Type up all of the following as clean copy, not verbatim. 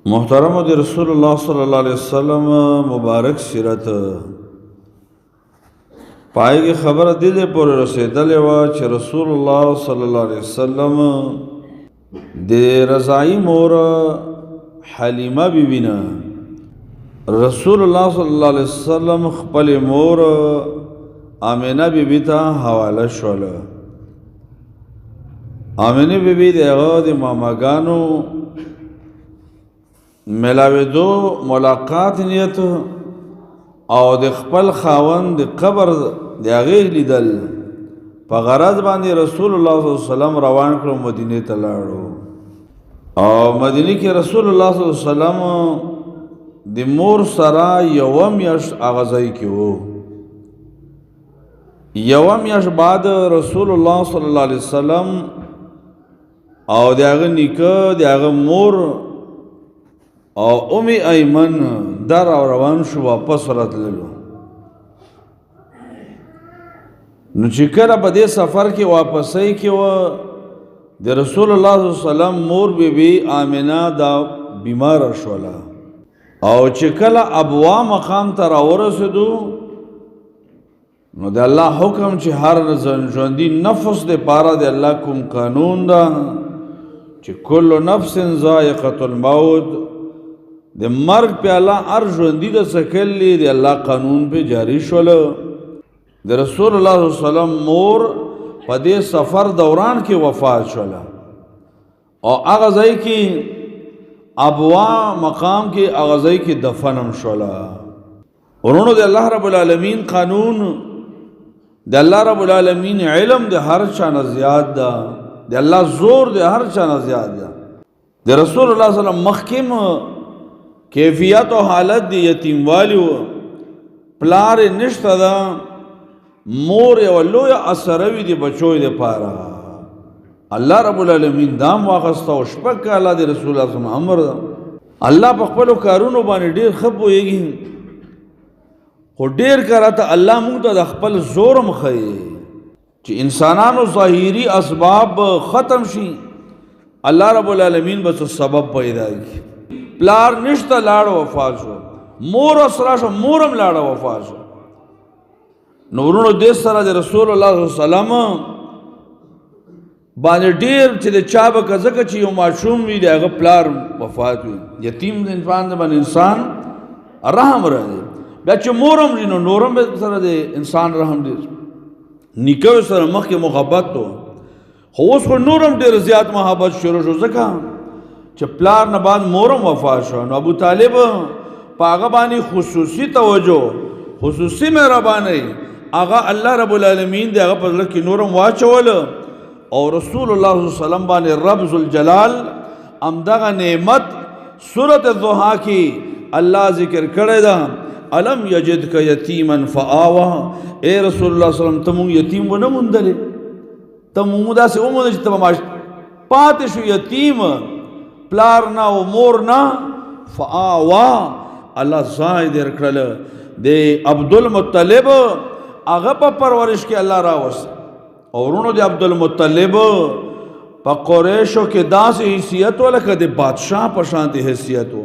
محترم د رسول الله صلی الله علیه وسلم مبارک سیرت پای کې خبره دې دې پورې رسیدلې و چې رسول الله صلی الله علیه وسلم د رضائی مور حلیمه بیبی نه رسول الله صلی الله علیه وسلم خپل مور امینه بیبی ته حواله شوله. امینه بیبی د هغه د ماماګانو ملاویدو ملاقات نیت او د خپل خاوند د قبر د هغې لیدل په غرض باندې رسول الله صلی الله علیه وسلم روان کړو، مدینې ته لاړو. او مدینې کې رسول الله صلی الله علیه وسلم د مور سره یوه میاشت هغه ځای کې و. یوه میاشت بعد رسول الله صلی الله علیه وسلم او د هغه نیکه، د هغه مور او ام ایمن در او روان شو، واپس راتللو. نو چې کله په دې سفر کې واپسۍ کې و، د رسول الله صلی الله علیه وسلم مور بی بی آمنه دا بیماره شوله. او چې کله ابوا مقام ته راورسېدو، نو د الله حکم چې هر ژوندي نفس د پاره د الله کوم قانون ده چې کل نفس ذائقة الموت، د مرګ پیاله هر ژوندي د څکلې د الله قانون په جاری شول. د رسول الله صلی الله علیه وسلم مور په دې سفر دوران کې وفات شوله. او هغه ځای کې ابوا مقام کې هغه ځای کې دفن هم شوله. ورونو، د الله رب العالمین قانون، د الله رب العالمین علم د هر چا نه زیات ده، د الله زور د هر چا نه زیات ده. د رسول الله صلی الله علیه وسلم مخکې کیفیت او حالت د یتیموالي و، پلار یې نشته ده، مور یې یوه لویه اسره وي د بچو یې دپاره. الله رب العالمین دام واخسته او شپږ کاله د رسول الله صلی الله علیه وسلم امر ده. الله په خپلو کارونو باندې ډېر ښه پوهېږي، خو ډېر کرته الله موږ ته د خپل زور هم ښیي چې انسانانو ظاهري اسباب ختم شي، الله رب العالمین به څه سبب پیدا کړي. پلار نشته، لاړ وفات شو، مور سره شو، مور هم لاړه وفات شو. نو وروڼو، دې سره د رسول الله صلی الله علیه وسلم باندې ډېر چې د چا به که ځکه چې یو ماشوم وي، د هغه پلار وفات وي، یتیم د انسان د باندې انسان رحم راځي. بیا چې مور هم وي، نو نور هم به سره د انسان رحم ډېر، نیکه سره مخکې محبت و، خو اوس خو نور هم ډېر زیات محبت شروع شو، ځکه چې پلار نه بعد مور هم وفات شو. نو ابو طالب په هغه باندې خصوصي توجه، خصوصي مهرباني هغه الله رب العالمین د هغه په زړه کې نور هم واچول. او رسول الله صلی الله علیه وسلم باندې رب ذوالجلال همدغه نعمت سورة الضحی کې الله ذکر کړی ده، الم یجدک یتیما فآوا. اے رسول الله صلی الله علیه وسلم، ته مونږ یتیم ونه موندلې، ته مونږ داسې وموندلې چې ته به پاتې شو یتیم، پلار نه او مور نه، فآوا الله ځای درکړل. د عبدالمطلب هغه په پرورش کې الله راوست. او وروڼو، د عبدالمطلب په قریشو کې داسې حیثیت و لکه د بادشاه په شان د حیثیت و،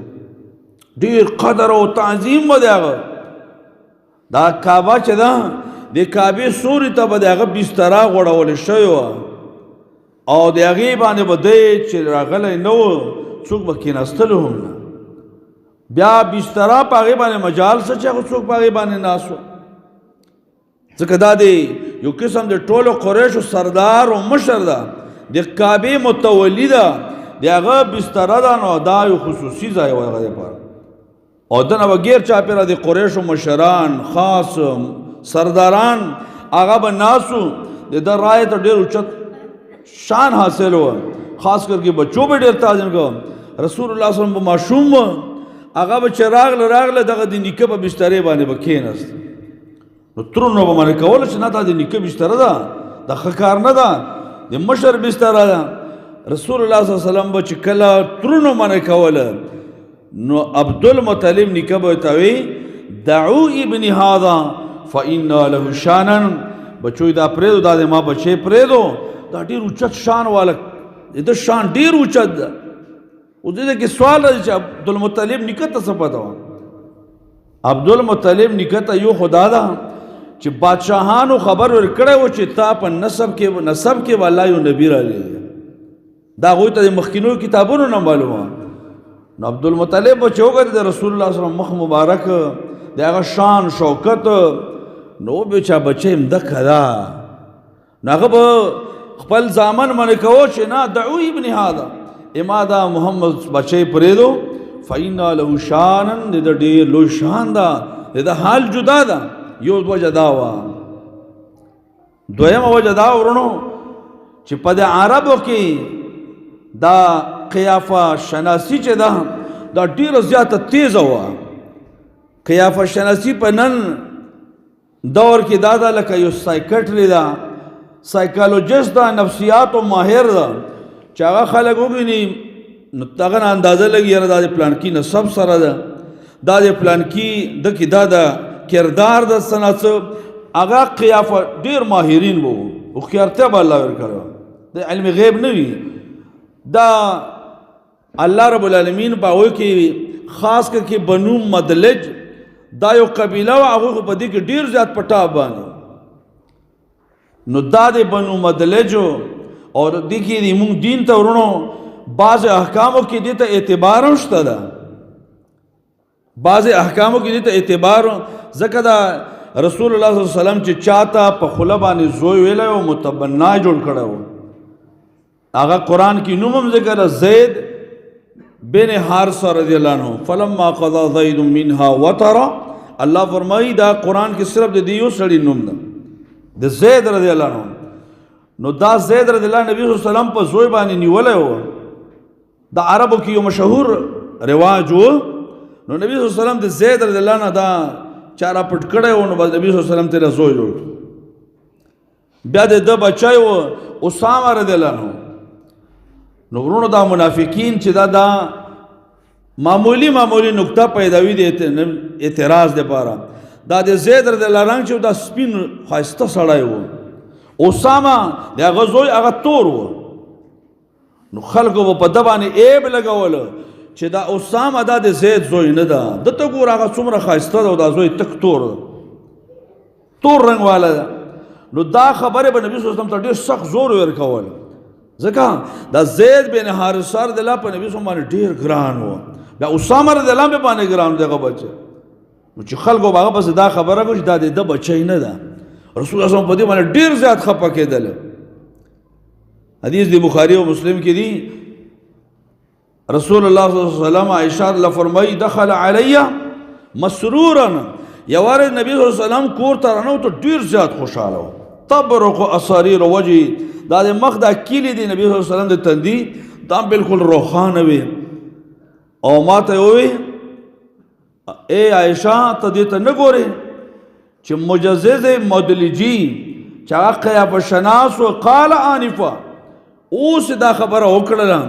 ډېر قدر او تعظیم و د هغه. دا کعبه چې ده، د کعبې سوري ته به د هغه بستره غوړول شوې وه، او د هغې باندې به دی چې راغلی نه و، څوک به کېناستلو هم نه. بیا بستره په هغې باندې مجال څه چې هغه څوک په هغې باندې ناست و، ځکه دا دی یو قسم د ټولو قریشو سردار او مشر ده، د کعبې متولی ده، د هغه بستره ده. نو دا یو خصوصي ځای و هغه دپاره. او دنه به ګیر چاپېره د قریشو مشران، خاص سرداران هغه به ناست وو. د ده رایې ته ډېر اوچت شان حاصل و، خاص کر کې بچو به ډېر تعظیم کوه. رسول الله صلی الله علیه وسلم به ماشوم و، هغه به چې راغله راغله دغه د نیکه په بسترې باندې به کښېناست. نو ترونو به منع کول چې نه، دا د نیکه بستره ده، دا ښه کار نه ده، د مشر بستره ده. رسول الله صلی الله علیه وسلم به چې کله ترونو منع کوله، نو عبدالمطلب نیکه به ورته وی، دعو ابن هذا فإن له شانا. بچوی دا پرېږدو، دا د ما بچی پرېږدو، دا ډېر اوچت شان والا، د ده شان ډېر اوچت ده. او دې کې سوال راځي چې عبدالمطلب نیکه ته څه پته وه؟ عبدالمطلب نیکه ته یو خدا ده چې بادشاهانو خبر ورکړی و چې تا په نسب کې به الله یو نبي رالیږي. دا هغوی ته د مخکینو کتابونو نه معلومه. نو عبدالمطلب به چې وکتل د رسول الله صلی الله علیه وسلم مخ مبارک، د هغه شان شوکت، نو به چا بچی هم دکه ده. نو هغه به خپل زامن منع کوو چې نه، دعو ابن هذا، اما دا محمد بچی پرېږدو، فإن له شانا، د ده ډېر لوی شان ده، د ده حال جدا ده. یو وجه دا وه. دویمه وجه دا ورونو چې په د عربو کې دا قیافه شناسی چې ده دا ډېره زیاته تیزه وه. قیافه شناسی په نن دور کې دا ده لکه یو سایکټري ده، سایکالوجست ده، نفسیاتو ماهر ده، چې هغه خلک وویني نو هغه نه اندازه لګي یاره دا د پلانکي نسب سره ده، دا د پلانکي ده کې دا ده کردار ده څه نا څه. هغه قیافه ډېر ماهرین وو، هوښیارتیا به الله ورکړې وه، د علم غیب نه وي. دا الله رب العالمین په هغوی کې خاص کر کې بنو مدلج دا یو قبیله وه، هغوی خو په دې کې ډېر زیات په ټاپ باندې. نو دا د بنو مدلج او دې کې د موږ دین ته ورونو بعض احکامو کې دې ته اعتبار هم شته ده، بعض احکامو کې دې ته اعتبار، ځکه دا رسول الله صلی الله علیه وسلم چې چاته په خوله باندې زوی ویلی او متبنا جوړ کړی و، هغه قرآن کې نوم هم ذکر زید بن حارثه رضی الله عنه، فلما قضا زید منها وطرا. الله فرمایي دا قرآن کې صرف د دې یو سړي نوم ده، د زید رضی الله عنه. نو دا زید رضی الله نبی صلی الله علیه وسلم په زوی باندې نیولی و. د عربو کې یو مشهور رواج و. نو نبی صلی الله علیه وسلم د زید رضی الله عنه دا چا را پټ کړی و، نو بس نبی صلی الله علیه وسلم ترې زوی جوړ کړ. بیا د ده بچی و اسامه رضی الله عنه. نو وروڼو دا منافقین چې دا معمولی معمولی نکته پیداوي د اعتراض دپاره، دا د زید رضی الله عنه چې دا سپین ښایسته سړی و، اسامه د هغه زوی هغه تور و. نو خلکو به په ده باندې عیب لګولو چې دا اسامه دا د زید زوی نه ده، ده ته ګوره هغه څومره ښایسته ده او دا زوی تک تور ده، تور رنګ والا ده. نو دا خبرې به نبی صلی الله علیه وسلم ته ډېر سخت زور ورکول، ځکه دا زید بن حارثه رضی الله په نبی صلی الله علیه وسلم باندې ډېر ګران و، بیا اسامه رضی الله په باندې ګران دی هغه بچی. نو چې خلکو به هغه پسې دا خبره کوي چې دا د ده بچی نه ده، رسول الله صلی الله علیه وسلم په دې باندې ډېر زیات خفه کېدل. حدیث دی بخاری او مسلم کې دی، رسول الله صلی الله علیه وسلم عائشہ رضی الله فرمایي دخل علی مسرورا، یو وار نبی صلی الله علیه وسلم کور ته رانوت ډېر زیات خوشحاله و، تبرق اساریر وجهی، دا د مخ دا کیلې دی نبی صلی الله علیه وسلم د تندي دا بالکل روښانه وي. او ما ته یې وویل ای عائشہ ته دې ته نه ګورې چې مجزز مدلجي چې هغه قیافه شناس و، قال آنفا، اوس دا خبره وکړله.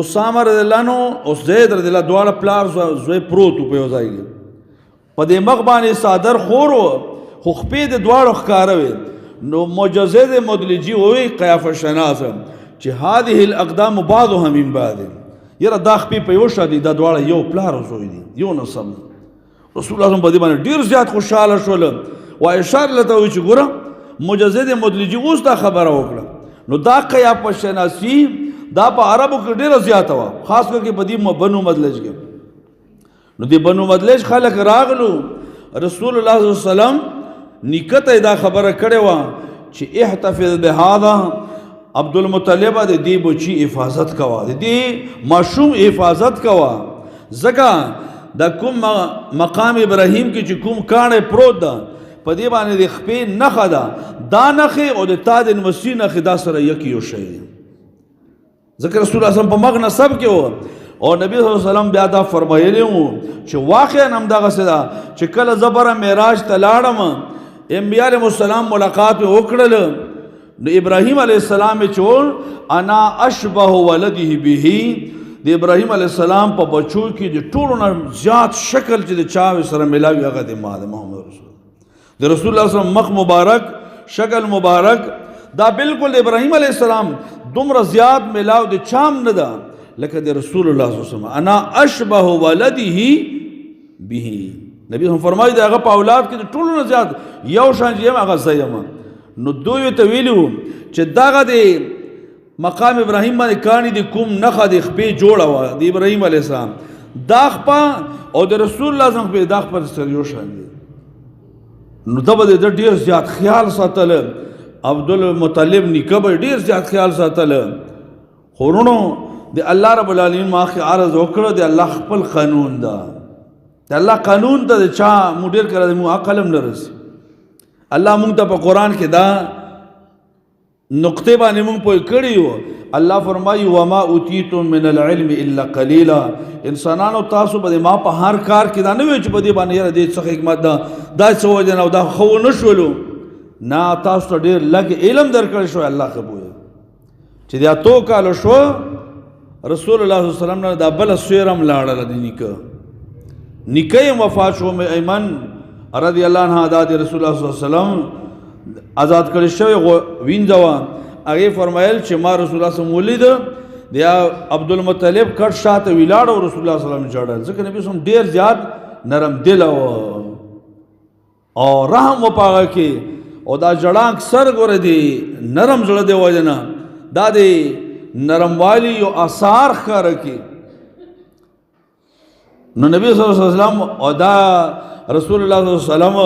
اسامه رضی الله عنه او زید رضی الله دواړه پلار زوی پروت وو په یو ځای کې، په دې مخ باندې څادر خور و، خو خپې د دواړو ښکاره وې. نو مجزز مدلجي ووی قیافه شناس چې هذه الاقدام بعضها من بعض، یاره دا خپې په یو شان دي، دا دواړه یو پلار او زوی دي، یو نسب دی. رسول الله صلی الله علیه وسلم په دې باندې ډېر زیات خوشحاله شول. و اشار له ته وویل چې ګوره مجزد مدلجي اوس دا خبره وکړه. نو دا قیافه شناسي دا په عربو کې ډېره زیاته وه، خاص کر کې په دې بنو مدلج کې. نو دې بنو مدلج خلک راغلو، رسول الله صلی الله علیه وسلم نیکه ته یې دا خبره کړې وه چې احتفظ بهذا، عبدالمطلب د دې بچي حفاظت کوه، د دې ماشوم حفاظت کوه، ځکه د کوم مقام ابراهیم کې چې کوم کاڼی پروت ده په دې باندې د خپې نښه ده، دا نښې او د تا د نمسي نښې دا سره یک یو شی دی. ځکه رسول الله صلی الله علیه وسلم په مغ نسب کې و، او نبی صلی الله علیه وسلم بیا دا فرمایلی وو چې واقعا هم دغسې ده چې کله زه بره معراج ته لاړم، انبیا علیهم السلام ملاقات مې وکړل، نو ابراهیم علیه السلام یې چې وویل انا اشبه ولده به، د ابراهیم علیه السلام په بچو کې د ټولو نه زیات شکل چې د چا سره ملاوي هغه د ما د محمد رسول د رسول الله صلی الله علیه وسلم مخ مبارک، شکل مبارک، دا بالکل ابراهیم علیه السلام دومره زیات ملاو د چام نه ده. لکه د رسول الله صلی الله علیه وسلم. انا اشبه ولده به، نبی هم فرمایي د هغه په اولاد کې د ټولو نه زیات یو شان چې یم هغه زه یم. نو دوی ته ویلي وو چې دغه د مقام ابراهیم باندې کاڼي د کوم نښه د خپې جوړه وه د ابراهیم علیه السلام، دا خپه او د رسول الله صلی الله علیه وسلم خپې دا خپه سره یو شان دي. نو ده به د ده ډېر زیات خیال ساتله، عبدالمطلب نیکه به ډېر زیات خیال ساتله. خو وروڼو د الله رب العالمین مخکې عرض وکړه، د الله خپل قانون ده، د الله قانون ته د چا مونږ ډېر کله مونږ عقل هم نه رسي. الله مونږ ته په قرآن کې دا نقطې باندې مونږ پوه کړي یو. الله فرمایي وما اوتیتم من العلم الا قلیلا، انسانانو تاسو به ما په هر کار کې دا نه وي چې په دې باندې یاره دې څه حکمت ده، دا څه وجه نه او دا ښه ونه شولو، نه تاسو ته ډېر لږ علم درکړی شوی. الله ښه پوهېږي چې د اتو کالو شو رسول الله صلی الله علیه وسلم نه دا بله سویره هم لاړله، د نیکه نیکه یې وفات شو، ام ایمن رضی الله عنها دا د رسول الله صلی الله علیه وسلم آزاد کړی شوی وینځه وه. هغې فرمایل چې ما رسول الله صلی الله علیه وسلم ولید، د عبدالمطلب کټ شاته ولاړ او رسول الله صلی الله علیه وسلم ژړل، ځکه نبی صلی الله علیه وسلم ډېر زیات نرم دله و او رحم و په هغه کې، او دا ژړا اکثر ګوره دی نرم زړه دی وجه نه دا دی نرموالي یو آثار ښکاره کړي. نو نبی صلی الله علیه وسلم او دا رسول الله صلی الله علیه وسلم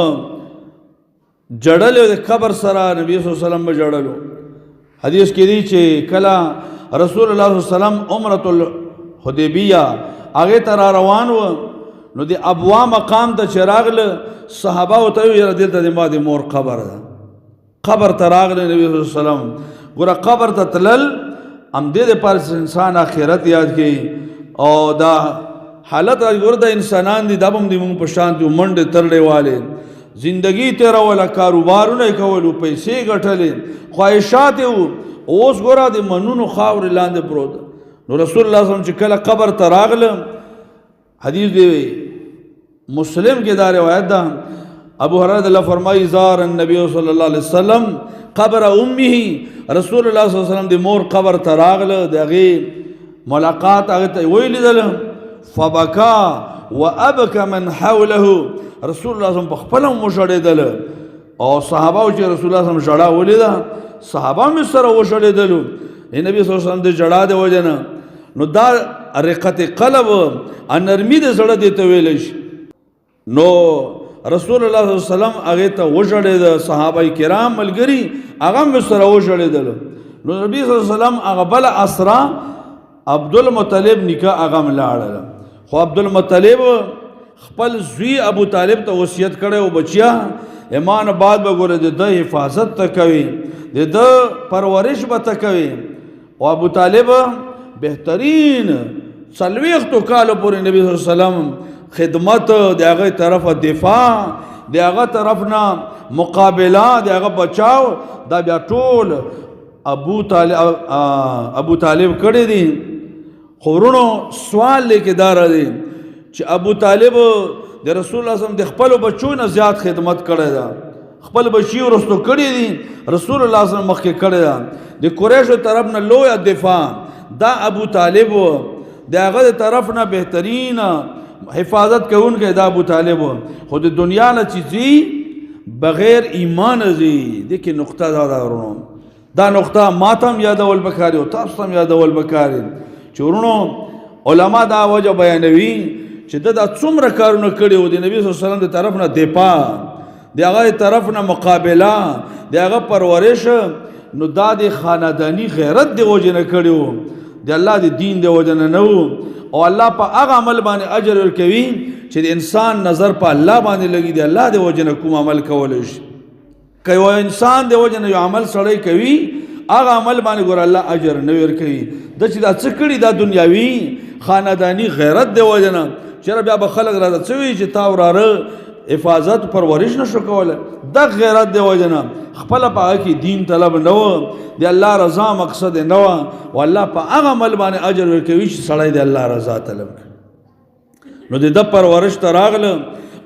جړل د قبر سره نبی صلی الله علیه وسلم به جړلو. حدیث کې دی چې کله رسول الله صلی الله علیه وسلم عمرة الحدیبیه هغې ته را روان و، نو د ابوا مقام ته چې راغله صحابه ورته وویل یاره دلته د ما د مور قبر ده. قبر ته راغله نبی صلی الله علیه وسلم، ګوره قبر ته تلل هم دې دپاره چې انسان آخرت یاد کړي. او دا حالت راځي ګوره دا انسانان دي، دا به هم د موږ په شان دي، منډې ترړې والې زندگی تېروله، کاروبارونه یې کولو، پیسې ګټلې، خواهشات یې وو، اوس ګوره د منونو خاورې لاندې پروت. نو رسول الله صلی الله علیه وسلم چې کله قبر ته راغله، حدیث دی مسلم کې دا روایت ده، ابو هريره رضی الله فرمایي زار النبي صلی الله علیه وسلم قبر امه، رسول الله صلی الله علیه وسلم د مور قبر ته راغله، د هغې ملاقات هغې ته ولیدل، فبکا وابکى من حوله، رسول الله صلی الله علیه وسلم په خپله هم وژړېدل او صحابه چې رسول الله صلی الله علیه وسلم ژړا ولیده صحابه هم سره وژړېدلو، نبی صلی الله علیه وسلم د ژړا د وجې نه. نو دا رقت قلب نرمي د زړه دې ته ویلی شي. نو رسول الله صلی الله علیه وسلم هغې ته وژړېده، صحابه کرام ملګري هغه هم سره وژړېدل. نو نبی صلی الله علیه وسلم هغه بله اسره عبدالمطلب نیکه هغه هم لاړله، خو عبدالمطلب خپل زوی ابو طالب ته وصیت کړی و، بچیا ایمان بعد به ګوره د ده حفاظت ته کوي، د ده پرورش به ته کوي. او ابو طالب بهترین څلوېښتو کالو پورې نبی صلی الله علیه وسلم خدمت، د هغه طرفه دفاع، د هغه طرف نه مقابله، د هغه بچاو، دا بیا ټول ابو طالب کړی دی. خو وروڼو سوال لیکې دا راځي چې ابو طالب د رسول الله صلی الله علیه وسلم د خپلو بچو نه زیات خدمت کړی ده، خپل بچي وروستو کړي دي، رسول الله صلی الله علیه وسلم مخکې کړی ده، د قریشو طرف نه لویه دفاع دا ابو طالب و، د هغه د طرف نه بهترین حفاظت کوونکی دا ابو طالب و. خو د دنیا نه چې ځي بغیر ایمان ځي، دې کې نقطه دا ده وروڼو، دا نقطه ما ته هم یادول پکار دي او تاسو ته هم یادول پکار دي چې وروڼو علما دا وجه بیانوي چې ده دا څومره کارونه کړي وو، د نبي صلی الله علیه وسلم د طرف نه دفاع، د هغه طرف نه مقابله، د هغه پرورش، نو دا د خانداني غیرت د وجې نه کړي وو، د الله د دین د وجې نه نه وو. او الله په هغه عمل باندې اجر ورکوي چې د انسان نظر په الله باندې لګي، د الله د وجې نه کوم عمل کولی شي. که یو انسان د وجې نه یو عمل سړی کوي، هغه عمل باندې ګوره الله اجر نه ورکوي. ده چې دا څه کړي دا دنیاوي خانداني غیرت د وجې نه، چېرې بیا به خلک راته څه وایي چې تا وراره حفاظت پرورش نه شو کولی، دا غیرت د وجې نه خپله په هغه کې دین طلب نه و، د الله رضا مقصد یې نه وه، او الله په هغه عمل باندې اجر ورکوي چې سړی د الله رضا طلب کړي. نو د ده پرورش ته راغله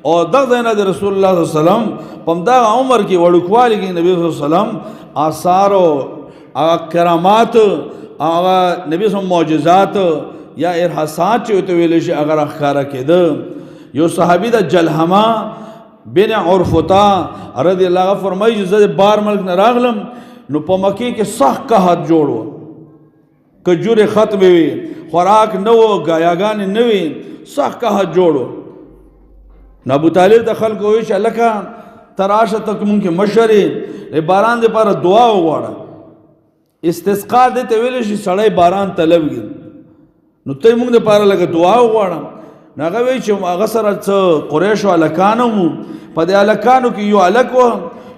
او دغه ځای نه د رسول الله صلی الله علیه وسلم په همدغه عمر کې وړوکوالي کې نبی صلی الله علیه وسلم آثار او هغه کرامات هغه نبی سم معجزات یا ارهاصات چې ورته ویلی شي هغه راښکاره کېده. یو صحابي د جلهمه بن عرفتا رضی الله عنه فرمایي چې زه د بار ملک نه راغلم نو په مکې کې سخت قحط جوړ و، کجورې ختمې وې، خوراک نه و، ګایاګانې نه وې، سخت قحط جوړ و. نو ابو طالب د خلکو وویل چې هلکه ته راشه، ته مونږ کې مشر یې، د باران دپاره دعا وغواړه. استسقا دې ته ویلی شي سړی باران طلب کړي، نو ته مونږ دپاره لږه دعا وغواړه. نو هغه وایي چې هغه سره څه قریشو هلکان هم وو، په دې هلکانو کې یو هلک و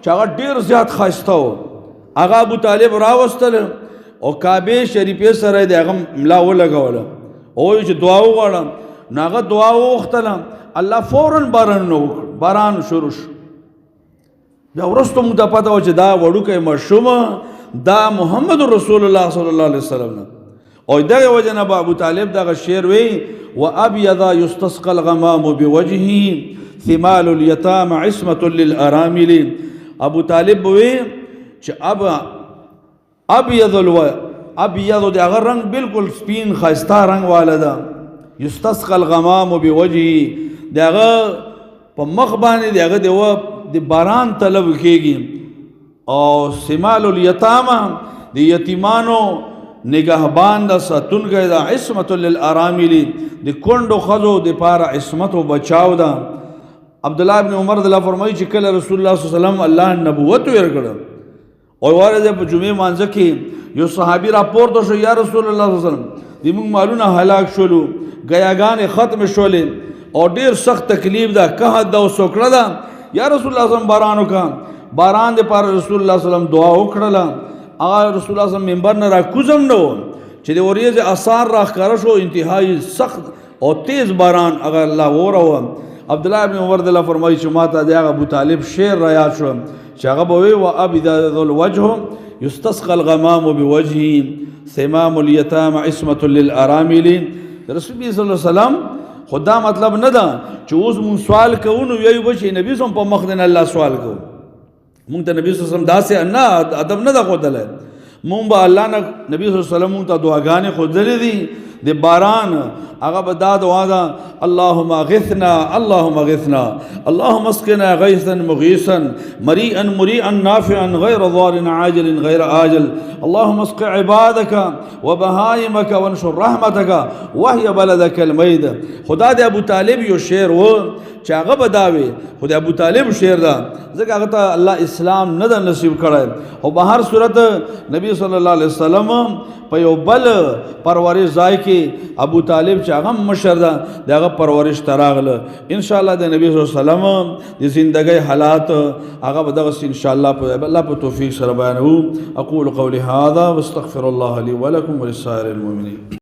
چې هغه ډېر زیات ښایسته و. هغه ابو طالب راوستل او کعبې شریفې سره یې د هغه ملا ولګوله او وایي چې دعا وغواړه. نو هغه دعا وغوښتله، الله فوراً باران وکړ، باران شروع شو. بیا وروسته موږ ته پته وه چې دا وړوکی ماشوم دا محمد رسول الله صلی الله علیه وسلم نه. او دغه وجه نه به ابو طالب دغه شعر وی، وابيض يستسقى الغمام بوجهه ثمال اليتامى عصمة للارامل. ابو طالب وی چې اب ابيض الو ابيض د هغه رنگ بالکل سپین ښایسته رنگ والا ده، يستسقى الغمام بوجهه د هغه په مخ باندې د هغه د باران طلب کېږي. او ثمال الیتامى د یتیمانو نگهبان د ساتونکی ده، عصمت للارامل د کونډو ښځو دپاره عصمت او بچاو ده. عبدالله ابن عمر رضی الله فرمایي چې کله رسول الله صلی الله علیه وسلم الله نبوت ورکړ او ورځ په جمعې مانځه کې یو صحابي راپورته شو، یا رسول الله صلی الله علیه وسلم د موږ مالونه هلاک شولو، ګیاګانې ختم شولې او ډېر سخت تکلیف ده، قحط ده او سوکړه ده، یا رسول الله صلی الله علیه وسلم باران وکړه. باران دپاره رسول الله صلی الله علیه وسلم دعا وکړله. هغه رسول الله صلی الله علیه وسلم منبر نه راکوزم نه و چې د ورېځې آثار راښکاره شو، انتهایي سخت او تیز باران هغه الله ووروه. عبدالله ابن عمر رضی الله فرمایي چې ما ته د هغه ابو طالب شعر را یاد شو چې هغه به وایي، وابيض الوجه يستسقى الغمام بوجهه ثمام اليتامى عصمة للارامل. رسول الله صلی الله علیه وسلم خو دا مطلب نه ده چې اوس مونږ سوال کوو نو یو به چې نبی صلی په مخ دین الله سوال کوو. مونږ ته نبی صلی الله علیه وسلم داسې نه ادب نه ده ښودلی. مونږ به الله نه نبی صلی الله علیه وسلم مونږ ته دعاګانې ښودلې دي د باران، هغه به دا دعا ده، اللهم اغثنا اللهم اغثنا اللهم اسقنا غيثا مغيثا مريئا مريئا نافعا غير ضار عاجل غير آجل اللهم اسق عبادك وبهائمك وانشر رحمتك وهي بلدك الميت. خدا د ابو طالب یو شعر و چې هغه به دا وي، خو د ابو طالب شعر ده ځکه هغه ته الله اسلام نه ده نصیب کړی. خو به هر صورت نبی صلی الله علیه وسلم په یو بل پرورش ځای کې ابو طالب چې هغه مشر ده د هغه پرورش ته راغله. انشاءالله د نبی صلی الله علیه وسلم د زندګۍ حالات هغه به دغسې انشاءالله په الله په توفیق سره بیانوو. اقول قولي هذا واستغفر الله لي ولكم ولسائر المؤمنين.